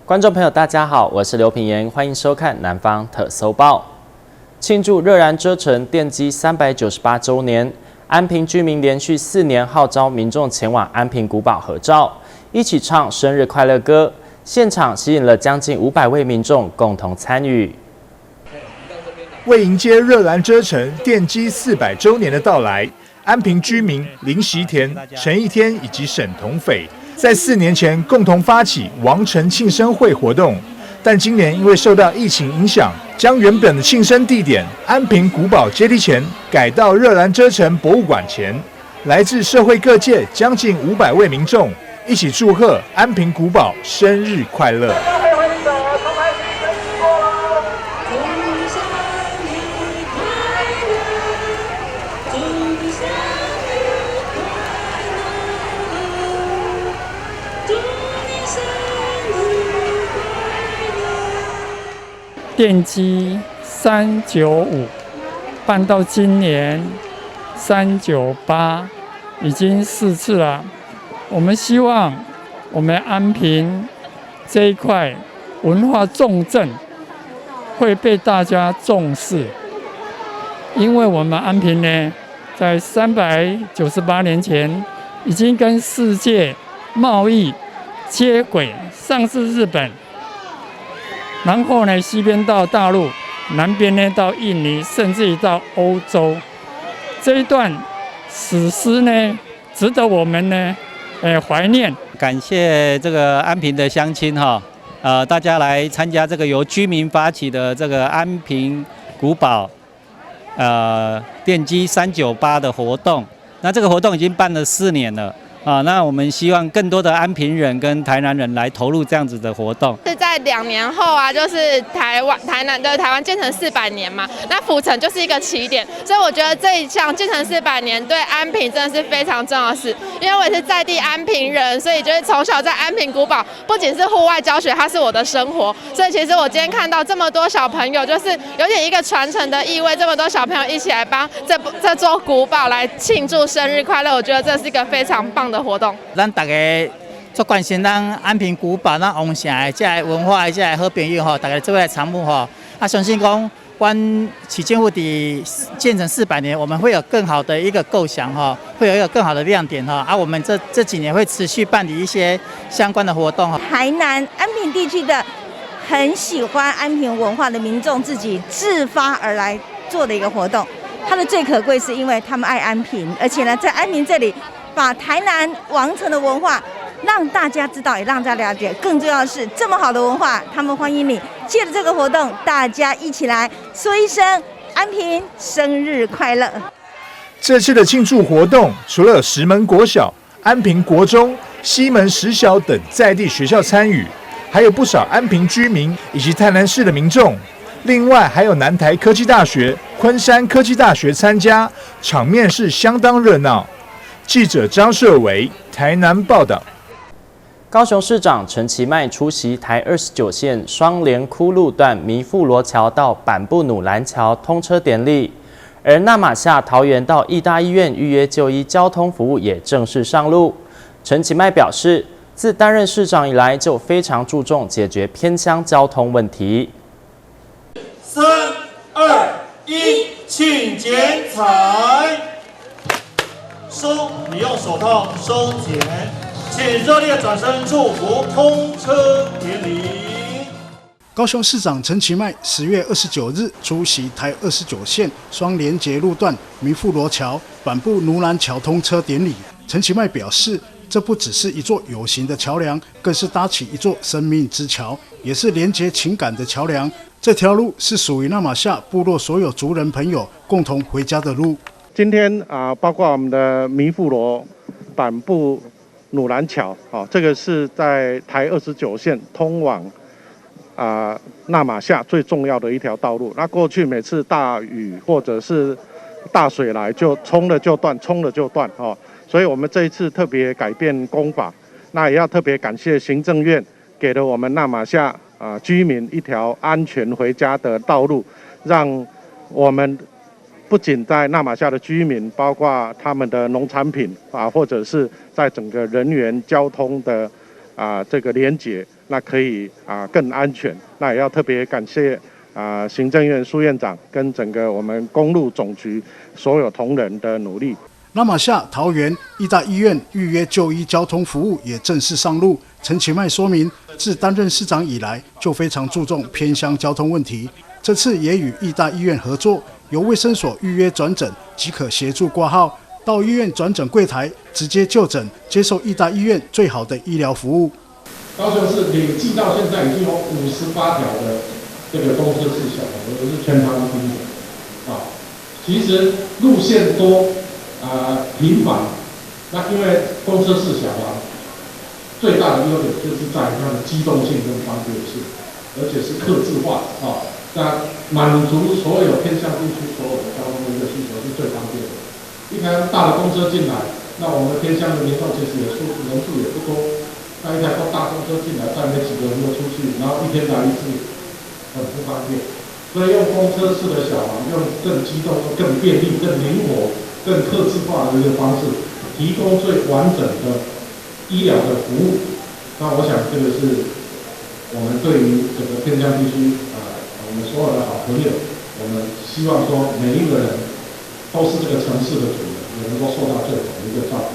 觀眾朋友，大家好，我是劉品言，歡迎收看《南方特搜報》。慶祝熱蘭遮城奠基398週年，安平居民連續4年號召民眾前往安平古堡合照，一起唱生日快樂歌。現場吸引了將近500位民眾共同參與。為迎接熱蘭遮城奠基400週年的到來，安平居民林錫田、陳一天以及沈同斐在4年前共同發起王城慶生會活動，但今年因為受到疫情影響，將原本的慶生地點安平古堡階梯前改到熱蘭遮城博物館前。來自社會各界將近500位民眾一起祝賀安平古堡生日快樂。奠基395，辦到今年398，已經4次了。我們希望我們安平這一塊文化重鎮會被大家重視，因為我們安平呢，在398年前已經跟世界貿易接軌，上至日本，然後呢，西邊到大陸，南邊呢到印尼，甚至於到歐洲。這一段史詩呢，值得我們呢，懷念。感謝這個安平的鄉親哈，大家來參加這個由居民發起的這個安平古堡，奠基398的活動。那這個活動已經辦了4年了。啊，那我們希望更多的安平人跟台南人來投入這樣子的活動。是在2年後啊，就是台灣台南的台灣建成400年嘛，那府城就是一個起點，所以我覺得這一項建成四百年對安平真的是非常重要的事。因為我也是在地安平人，所以就是從小在安平古堡，不僅是戶外教學，它是我的生活。所以其實我今天看到這麼多小朋友，就是有點一個傳承的意味，這麼多小朋友一起來幫這座古堡來慶祝生日快樂，我覺得這是一個非常棒的活動。咱逐家足關心咱安平古堡、咱王城的這个文化的這个好朋友吼，逐家做伙來參與吼。啊，相信講，阮市政府佇建成四百年，我們會有更好的一個構想吼，會有一個更好的亮點吼。啊，我們這幾年會持續辦理一些相關的活動。台南安平地區的很喜歡安平文化的民眾自己自發而來做的一個活動，它的最可貴是因為他們愛安平，而且呢，在安平這裡，把台南王城的文化讓大家知道，也讓大家了解。更重要的是，這麼好的文化，他們歡迎你。借著這個活動，大家一起來說一聲安平生日快樂。這次的慶祝活動，除了石門國小、安平國中、西門實小等在地學校參與，還有不少安平居民以及台南市的民眾。另外，還有南台科技大學、昆山科技大學參加，場面是相當熱鬧。記者張社維台南報道。高雄市長陳其邁出席台29線雙連箍路段糜富羅橋到板布努蘭橋通車典禮，而那瑪夏桃園到義大醫院預約就醫交通服務也正式上路。陳其邁表示，自擔任市長以來，就非常注重解決偏鄉交通問題。三二一，請剪彩。收，你用手套收剪，請熱烈掌聲祝福通車典禮。高雄市長陳其邁10月29日出席台29線雙連結路段糜富羅橋、板布努蘭橋通車典禮。陳其邁表示，這不只是一座有形的橋梁，更是搭起一座生命之橋，也是連結情感的橋梁。這條路是屬於那瑪夏部落所有族人朋友共同回家的路。今天啊，包括我們的糜富羅板布努蘭橋，啊，這個是在台29線通往那瑪夏最重要的一條道路。那過去每次大雨或者是大水來，就沖了就斷，沖了就斷，哦。所以我們這一次特別改變工法，那也要特別感謝行政院給了我們那瑪夏居民一條安全回家的道路，讓我們不僅在那瑪夏的居民，包括他們的農產品啊，或者是在整個人員交通的这个连结，那可以更安全。那也要特别感谢行政院苏院长跟整个我们公路总局所有同仁的努力。那玛夏桃园义大医院预约就医交通服务也正式上路。陈其迈说明，自担任市长以来，就非常注重偏乡交通问题。这次也与义大医院合作，由卫生所预约转诊即可协助挂号，到医院转诊柜台直接就诊，接受义大医院最好的医疗服务。高雄市累计到现在已经有58条的这个公车式小黄，也是全台湾第一个啊。其实路线多频繁，那因为公车式小黄最大的优点就是在于它的机动性跟方便性，而且是客制化啊，那满足所有偏乡地区所有的交通的一个需求是最方便的。一台大的公车进来，那我们偏乡的民众其实也数人数也不多，那一台大公车进来，载没几个人就出去，然后一天来一次，很不方便。所以用公车式的小黄，用更机动、更便利、更灵活、更客制化的一个方式，提供最完整的医疗的服务。那我想这个是我们对于整个偏乡地区我们所有的好朋友，我们希望说每一个人都是这个城市的主人，也能够受到最好的一个照顾。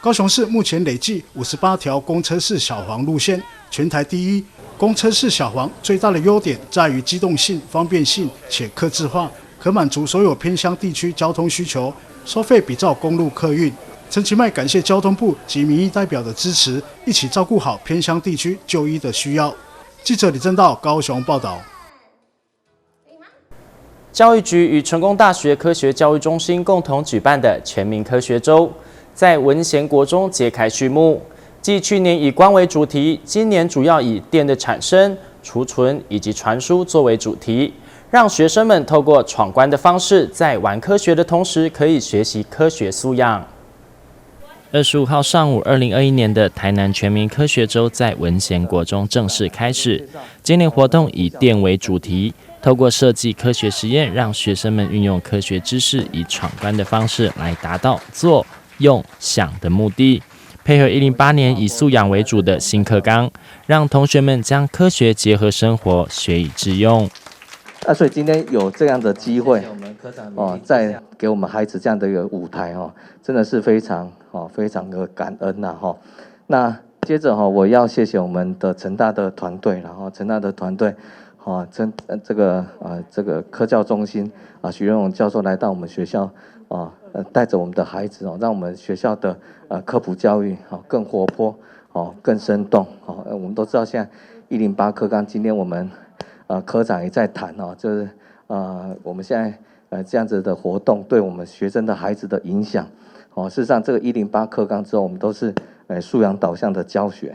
高雄市目前累计58条公车式小黄路线，全台第一。公车式小黄最大的优点在于机动性、方便性且客制化，可满足所有偏乡地区交通需求，收费比照公路客运。陈其迈感谢交通部及民意代表的支持，一起照顾好偏乡地区就医的需要。记者李正道高雄报道。教育局与成功大学科学教育中心共同举办的全民科学周，在文贤国中揭开序幕。继去年以光为主题，今年主要以电的产生、储存以及传输作为主题，让学生们透过闯关的方式，在玩科学的同时，可以学习科学素养。25号上午，2021年的台南全民科学周在文贤国中正式开始。今年活动以电为主题，透过设计科学实验，让学生们运用科学知识，以闯关的方式来达到做、用、想的目的。配合108年以素养为主的新课纲，让同学们将科学结合生活，学以致用。那所以今天有这样的机会，哦，再给我们孩子这样的一个舞台哦，真的是非常哦，非常的感恩呐哈。那接着哈，我要谢谢我们的成大的团队，然后成大的团队，好，这个科教中心啊，许荣荣教授来到我们学校啊，带着我们的孩子哦，让我们学校的科普教育哦更活泼哦，更生动哦。我们都知道现在一零八课纲，今天我们科长也在谈哦，就是我们现在这样子的活动对我们学生的孩子的影响哦。事实上，这个一零八课纲之后，我们都是素养导向的教学。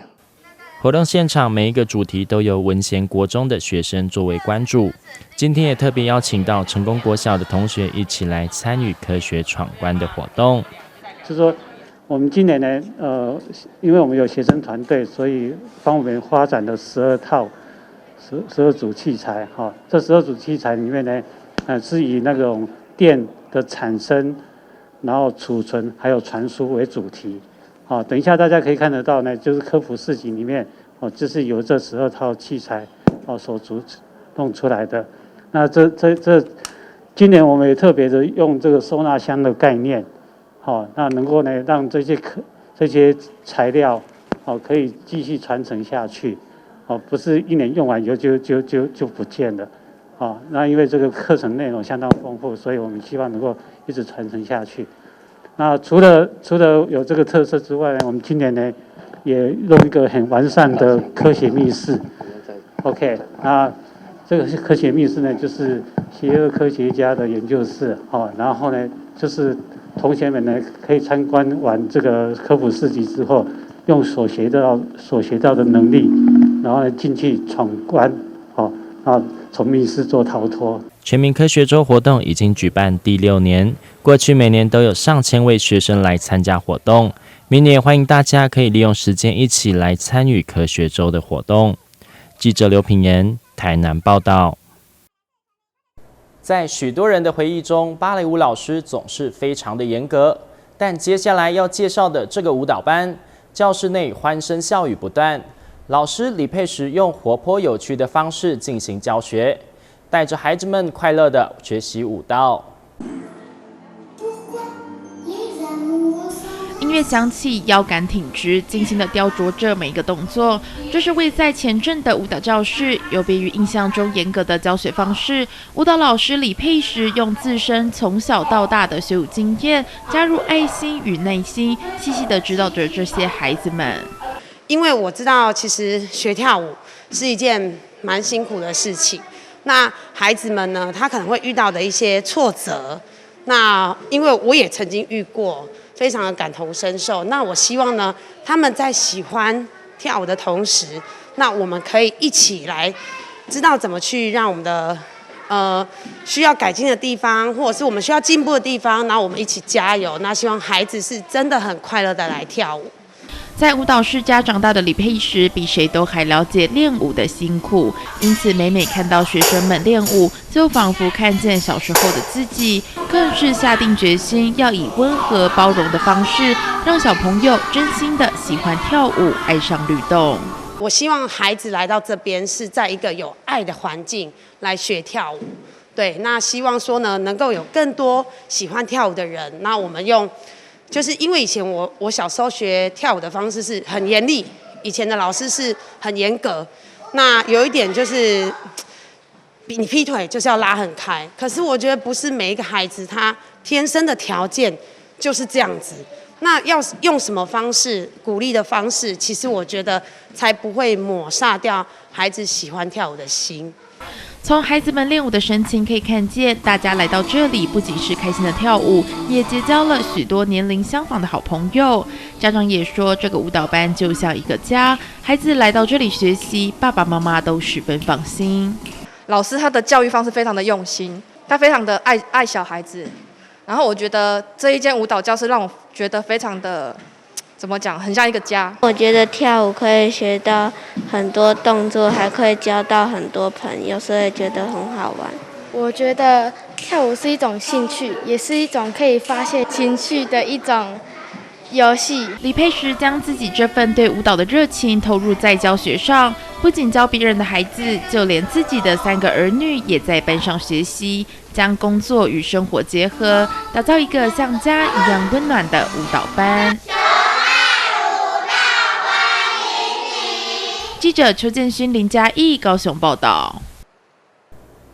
活动现场每一个主题都由文贤国中的学生作为关主。今天也特别邀请到成功国小的同学一起来参与科学闯关的活动。就是说，我们今年呢，因为我们有学生团队，所以帮我们发展了12套12组器材。哈，这十二组器材里面呢，是以那种电的产生、然后储存还有传输为主题。好，等一下大家可以看得到呢，就是科普市集里面，哦，就是由这十二套器材哦所组弄出来的。那这，今年我们也特别的用这个收纳箱的概念，好，那能够呢让这些材料，哦，可以继续传承下去，哦，不是一年用完以后就不见了，哦，那因为这个课程内容相当丰富，所以我们希望能够一直传承下去。那除了有这个特色之外呢，我们今年呢也弄一个很完善的科学密室。OK，那这个是科学密室呢，就是邪恶科学家的研究室哦。然后呢，就是同学们呢可以参观完这个科普市集之后，用所学到的能力，然后呢进去闯关，哦，啊，从密室做逃脱。全民科学周活动已经举办第六年，过去每年都有上千位学生来参加活动。明年欢迎大家可以利用时间一起来参与科学周的活动。记者刘品言台南报道。在许多人的回忆中，芭蕾舞老师总是非常的严格。但接下来要介绍的这个舞蹈班，教室内欢声笑语不断。老师李佩时用活泼有趣的方式进行教学，带着孩子们快乐的学习舞蹈。音乐响起，腰杆挺直，精心的雕琢着每一个动作。这是位在前镇的舞蹈教室，有别于印象中严格的教学方式。舞蹈老师李佩时用自身从小到大的学舞经验，加入爱心与耐心，细细的指导着这些孩子们。因为我知道，其实学跳舞是一件蛮辛苦的事情。那孩子们呢，他可能会遇到的一些挫折，那因为我也曾经遇过。非常的感同身受。那我希望呢，他们在喜欢跳舞的同时，那我们可以一起来知道怎么去让我们的需要改进的地方，或者是我们需要进步的地方，那我们一起加油。那希望孩子是真的很快乐的来跳舞。在舞蹈世家长大的李佩时，比谁都还了解练舞的辛苦，因此每每看到学生们练舞，就仿佛看见小时候的自己，更是下定决心要以温和包容的方式，让小朋友真心的喜欢跳舞，爱上律动。我希望孩子来到这边是在一个有爱的环境来学跳舞，对，那希望说呢，能够有更多喜欢跳舞的人，那我们用。就是因为以前我小时候学跳舞的方式是很严厉，以前的老师是很严格，那有一点就是你劈腿就是要拉很开，可是我觉得不是每一个孩子他天生的条件就是这样子，那要用什么方式鼓励的方式，其实我觉得才不会抹杀掉孩子喜欢跳舞的心。从孩子们练舞的神情可以看见，大家来到这里不仅是开心的跳舞，也结交了许多年龄相仿的好朋友。家长也说，这个舞蹈班就像一个家，孩子来到这里学习，爸爸妈妈都十分放心。老师他的教育方式非常的用心，他非常的爱小孩子。然后我觉得这一间舞蹈教室让我觉得非常的，怎么讲，很像一个家。我觉得跳舞可以学到很多动作，还可以交到很多朋友，所以觉得很好玩。我觉得跳舞是一种兴趣，也是一种可以发泄情绪的一种游戏。李佩时将自己这份对舞蹈的热情投入在教学上，不仅教别人的孩子，就连自己的3个儿女也在班上学习，将工作与生活结合，打造一个像家一样温暖的舞蹈班。记者邱建勋、林嘉义高雄报道。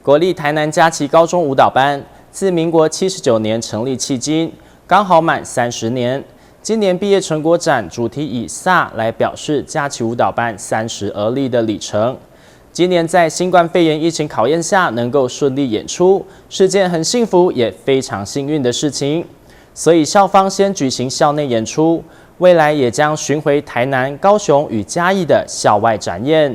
国立台南嘉琪高中舞蹈班自民国79年成立迄今，刚好满30年。今年毕业成果展主题以“萨”来表示嘉琪舞蹈班30而立的里程。今年在新冠肺炎疫情考验下，能够顺利演出，是件很幸福也非常幸运的事情。所以校方先举行校内演出。未来也将巡回台南、高雄与嘉义的校外展演。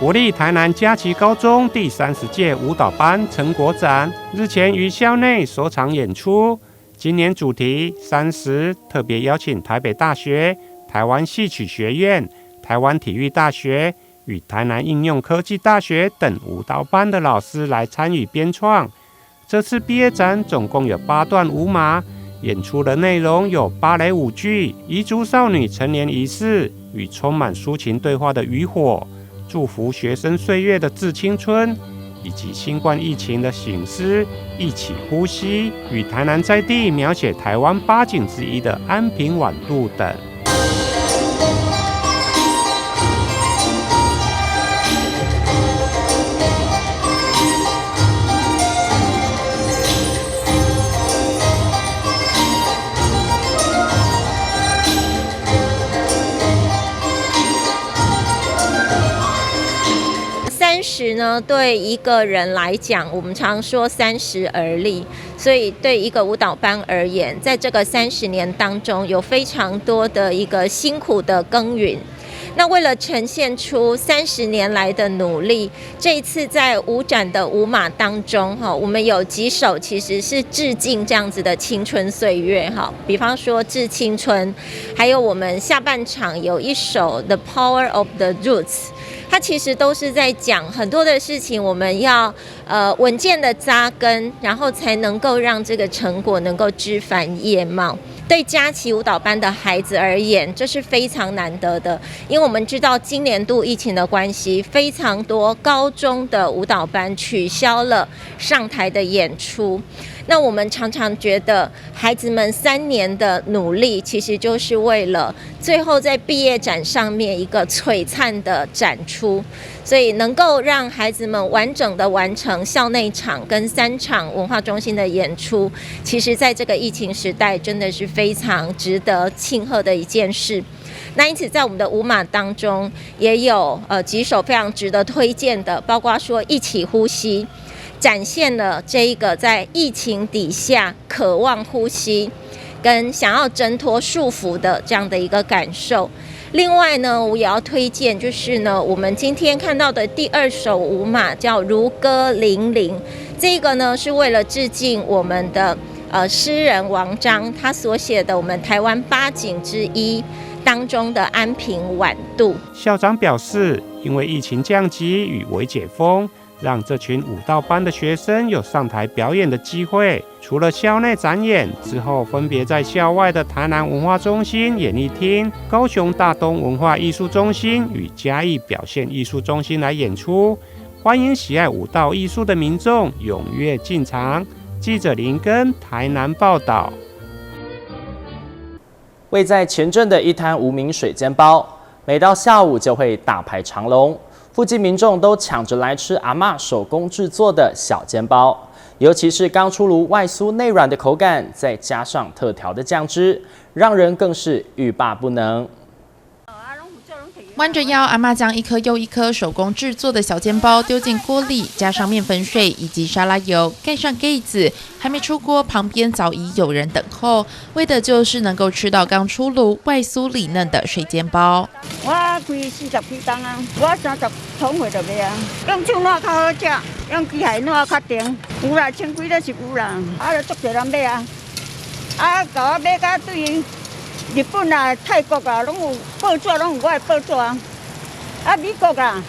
国立台南嘉琪高中第30届舞蹈班成果展日前于校内首场演出。今年主题30，特别邀请台北大学、台湾戏曲学院、台湾体育大学与台南应用科技大学等舞蹈班的老师来参与编创。这次毕业展总共有8段舞码。演出的内容有芭蕾舞剧《彝族少女成年仪式》与充满抒情对话的《渔火》，祝福学生岁月的致青春，以及新冠疫情的省思，一起呼吸，与台南在地描写台湾8景之一的安平晚渡等。 30呢，对一个人来讲，我们常说30而立，所以对一个舞蹈班而言，在这个30年当中，有非常多的一个辛苦的耕耘。那为了呈现出30年来的努力，这一次在舞展的舞码当中，哈，我们有几首其实是致敬这样子的青春岁月，哈，比方说《致青春》，还有我们下半场有一首《The Power of the Roots》。它其实都是在讲很多的事情，我们要稳健的扎根，然后才能够让这个成果能够枝繁叶茂。對佳琪舞蹈班的孩子而言，這是非常難得的，因為我們知道今年度疫情的關係，非常多高中的舞蹈班取消了上台的演出。那我們常常覺得，孩子們3年的努力，其實就是為了最後在畢業展上面一個璀璨的展出。所以能夠讓孩子們完整的完成校內場跟三場文化中心的演出，其實在這個疫情時代，真的是非常值得慶賀的一件事。那因此，在我們的舞碼當中，也有幾首非常值得推薦的，包括說《一起呼吸》。展現了這一個在疫情底下渴望呼吸，跟想要掙脫束縛的這樣的一個感受。另外呢，我也要推薦，就是呢，我們今天看到的第二首舞碼叫《如歌鈴鈴》，這個呢是為了致敬我們的詩人王章他所寫的我們台灣八景之一當中的安平晚渡。校長表示，因為疫情降級與微解封，讓這群舞蹈班的學生有上台表演的機會。除了校內展演之後，分別在校外的台南文化中心演藝廳、高雄大東文化藝術中心與嘉義表現藝術中心來演出。歡迎喜愛舞蹈藝術的民眾踴躍進場。記者林根台南報道。位在前鎮的一攤無名水煎包，每到下午就會大排長龍。附近民眾都搶着來吃阿嬤手工製作的小煎包，尤其是剛出爐外酥內軟的口感，再加上特調的醬汁，讓人更是欲罷不能。彎着腰，阿嬤將一顆又一顆手工製作的小煎包丟進鍋裡，加上麵粉水以及沙拉油，蓋上蓋子。還沒出鍋，旁邊早已有人等候，為的就是能夠吃到剛出爐、外酥裡嫩的水煎包。我開40幾冬啊，我30創歲就賣啊，用手挼較好食，用機械挼較甜。有啦，千幾都是有啦，啊，就足濟人買啊，啊，共我買甲對日本啊、泰國啊，攏有報紙，攏有我的報紙啊，啊，美國啊，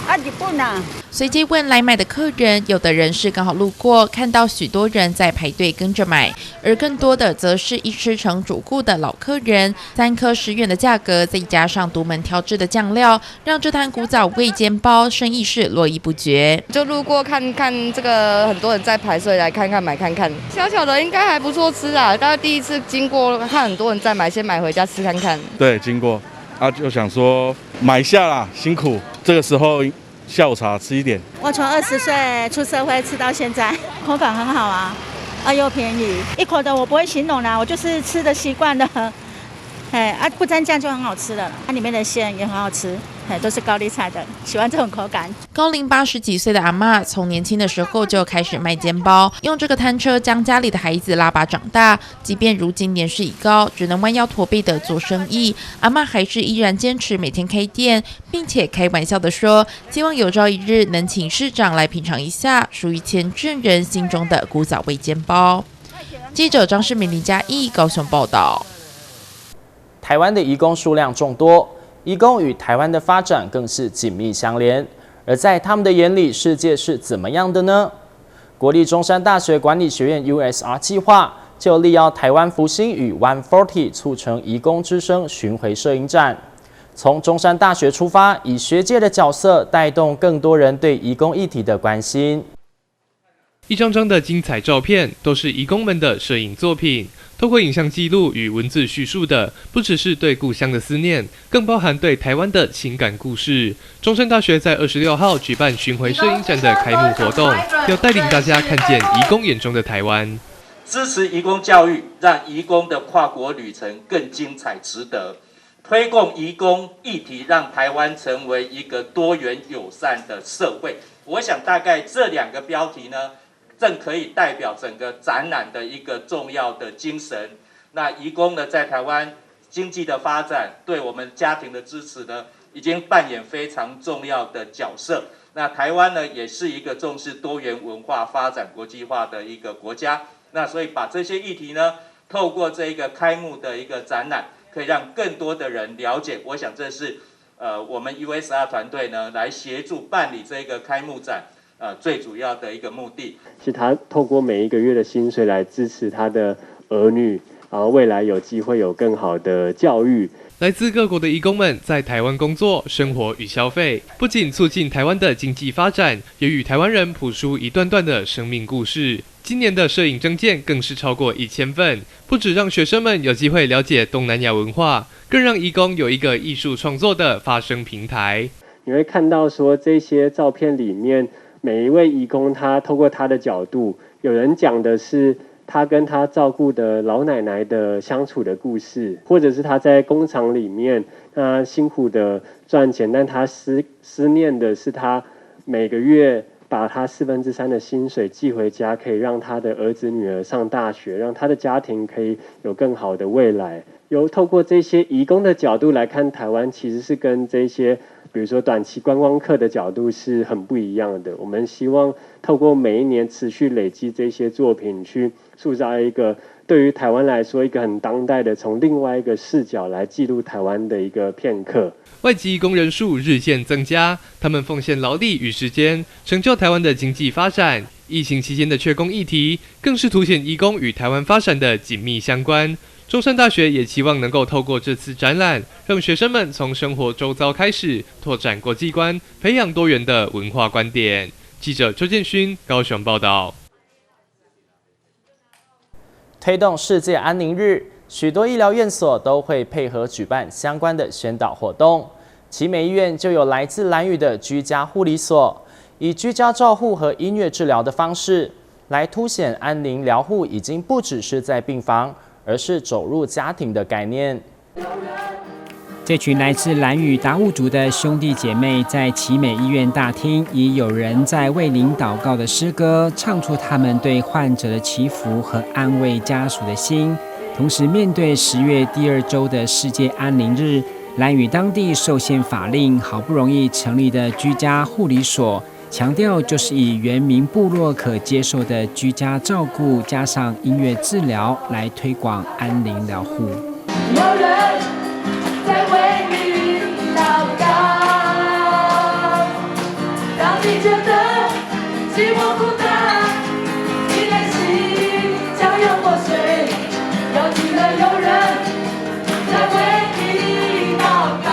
啊，日本啊。隨機問來買的客人，有的人是剛好路過，看到許多人在排隊跟着買，而更多的則是一吃成主顧的老客人。3顆10元的價格，再加上獨門調製的醬料，讓這攤古早味煎包生意是絡繹不絕。就路過看看這個，很多人在排，所以來看看買看看。小小的應該還不錯吃啊，但是第一次經過看很多人在買，先買回家吃看看。對，經過啊，就想說買一下啦，辛苦這個時候。下午茶吃一點。我從20歲出社會吃到現在，口感很好啊，啊又便宜，一口的我不會形容啦，我就是吃的習慣了。哎啊，不沾醬就很好吃了，它裡面的餡也很好吃，哎，都是高麗菜的，喜歡這種口感。高齡80幾歲的阿嬤，從年輕的時候就開始賣煎包，用這個攤車將家裡的孩子拉拔長大。即便如今年事已高，只能彎腰駝背的做生意，阿嬤還是依然堅持每天開店，並且開玩笑的說，希望有朝一日能請市長來品嘗一下屬於前鎮人心中的古早味煎包。記者張世明、林嘉義高雄報道。台灣的移工數量眾多，移工與台灣的發展更是緊密相連。而在他們的眼裡，世界是怎麼樣的呢？國立中山大學管理學院 USR 計劃就力邀台灣福星與 One Forty 促成移工之聲巡迴攝影展，從中山大學出發，以學界的角色帶動更多人對移工議題的關心。一張張的精彩照片，都是移工們的攝影作品。透過影像記錄與文字敘述的，不只是對故鄉的思念，更包含對台灣的情感故事。中山大學在26號舉辦巡迴攝影展的開幕活動，要帶領大家看見移工眼中的台灣。支持移工教育，讓移工的跨國旅程更精彩值得。推動移工議題，讓台灣成為一個多元友善的社會。我想大概這兩個標題呢，正可以代表整個展覽的一個重要的精神。那移工呢，在台灣經濟的發展，對我們家庭的支持呢，已經扮演非常重要的角色。那台灣呢，也是一個重視多元文化發展國際化的一個國家。那所以把這些議題呢，透過這個開幕的一個展覽，可以讓更多的人了解。我想這是我們 USR 團隊呢，來協助辦理這個開幕展，最主要的一個目的。是他透過每一個月的薪水來支持他的兒女。然后未来有机会有更好的教育。来自各国的移工们在台湾工作、生活与消费，不仅促进台湾的经济发展，也与台湾人谱出一段段的生命故事。今年的摄影征件更是超过1000份，不止让学生们有机会了解东南亚文化，更让移工有一个艺术创作的发声平台。你会看到说这些照片里面，每一位移工他透过他的角度，有人讲的是他跟他照顾的老奶奶的相处的故事，或者是他在工厂里面，他辛苦的赚钱，但他思念的是他每个月把他3/4的薪水寄回家，可以让他的儿子女儿上大学，让他的家庭可以有更好的未来。由透过这些移工的角度来看台湾，其实是跟这些比如说短期观光客的角度是很不一样的。我们希望透过每一年持续累积这些作品，去塑造一个对于台湾来说一个很当代的，从另外一个视角来记录台湾的一个片刻。外籍移工人数日渐增加，他们奉献劳力与时间，成就台湾的经济发展。疫情期间的缺工议题，更是凸显移工与台湾发展的紧密相关。中山大学也期望能够透过这次展览，让学生们从生活周遭开始拓展国际观，培养多元的文化观点。记者周建勋高雄报道。推动世界安宁日，许多医疗院所都会配合举办相关的宣导活动。奇美医院就有来自兰屿的居家护理所，以居家照护和音乐治疗的方式，来凸显安宁疗护已经不只是在病房，而是走入家庭的概念。这群来自兰屿达悟族的兄弟姐妹，在奇美医院大厅，以“有人在为您祷告”的诗歌，唱出他们对患者的祈福和安慰家属的心。同时，面对10月第二周的世界安宁日，兰屿当地受限法令，好不容易成立的居家护理所，强调就是以原民部落可接受的居家照顾，加上音乐治疗来推广安宁疗护。有人在为你祷告，当你觉得寂寞孤单，你的心将要破碎，要记得有人在为你祷告。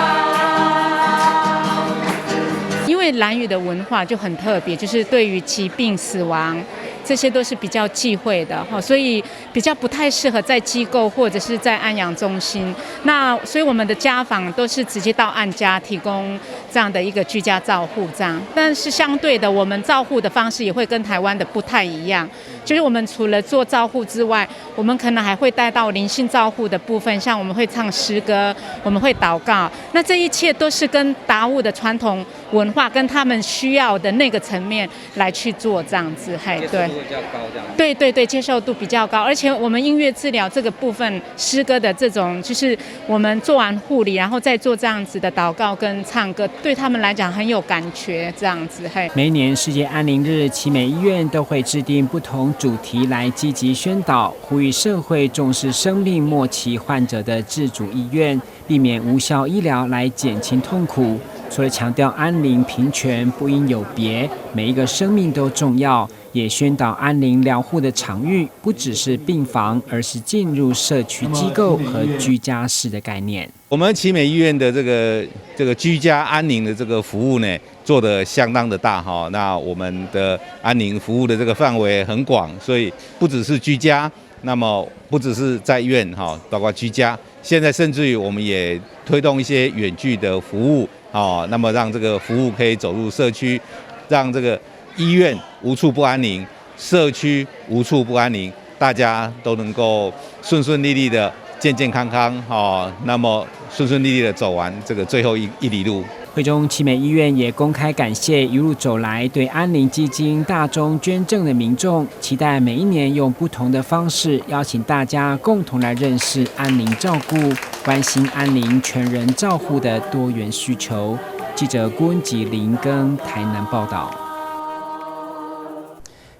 因为兰屿的文化就很特别，就是对于疾病、死亡，这些都是比较忌讳的哈，所以比较不太适合在机构或者是在安养中心。那所以我们的家访都是直接到案家提供这样的一个居家照护这样。但是相对的，我们照护的方式也会跟台湾的不太一样，就是我们除了做照护之外，我们可能还会带到灵性照护的部分，像我们会唱诗歌，我们会祷告。那这一切都是跟达悟的传统文化跟他们需要的那个层面来去做这样子，嘿，对。比较高，这样。对对对，接受度比较高，而且我们音乐治疗这个部分，诗歌的这种，就是我们做完护理，然后再做这样子的祷告跟唱歌，对他们来讲很有感觉，这样子。嘿，每年世界安宁日，奇美医院都会制定不同主题来积极宣导，呼吁社会重视生命末期患者的自主意愿，避免无效医疗来减轻痛苦。除了强调安宁平权不应有别，每一个生命都重要，也宣导安宁疗护的场域不只是病房，而是进入社区机构和居家式的概念。我们奇美医院的这个居家安宁的这个服务呢，做得相当的大哈。那我们的安宁服务的这个范围很广，所以不只是居家，那么不只是在院哈，包括居家，现在甚至于我们也推动一些远距的服务。哦，那么让这个服务可以走入社区，让这个医院无处不安宁，社区无处不安宁，大家都能够顺顺利利的、健健康康，哦，那么顺顺利利的走完这个最后一里路。会中奇美医院也公开感谢一路走来对安宁基金大宗捐赠的民众，期待每一年用不同的方式邀请大家共同来认识安宁照顾，关心安宁全人照护的多元需求。记者郭文吉林根台南报道。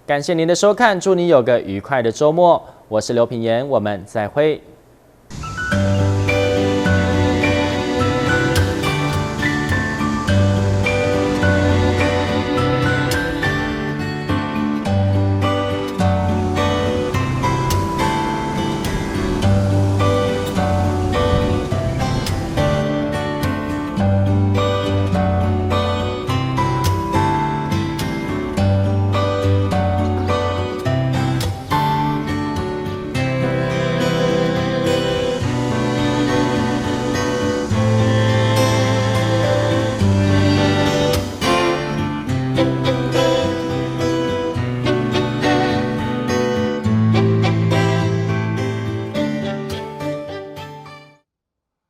感谢您的收看，祝你有个愉快的周末。我是刘品言，我们再会。